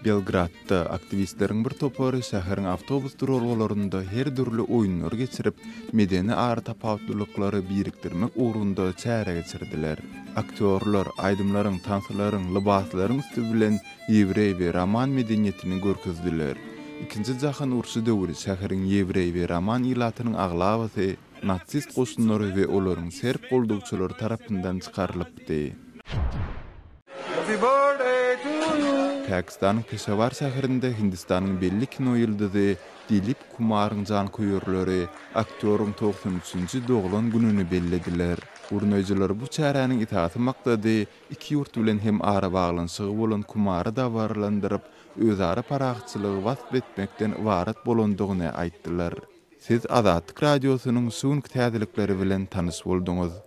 Belgradda aktiwistleriň bir topary şäheriň awtobus duralgalarynda her dürli oýunlary geçirip, medeni aratapawutlylyklary birikdirmek ugrunda çäre geçirdiler. Aktýorlar aýdymlaryň, tanslaryň, lybaslaryň üsti bilen ýewreý we roman medeniýetini görkezdiler. Ikinji jahan urşy döwri şäheriň ýewreý we roman ilatynyň aglabasy nasist goşunlary we olaryň serb goldawçylary tarapyndan çykarylypdy. Pakistanyň Peşawar şäherinde Hindistanyň belli kino ýyldyzy Dilip Kumaryň janköýerleri aktýoryň 93-nji doglan gününi bellediler. Gurnaýjylar bu çäräniň esasy maksady iki ýurt bilen hem arabaglanyşygy bolan Kumary dabaralandyryp, özara parahatçylygy wasp etmekden ybarat bolandygyny aýtdylar. Siz Azatlyk Radiosynyň şu günki täzelikleri bilen tanyş bolduňyz.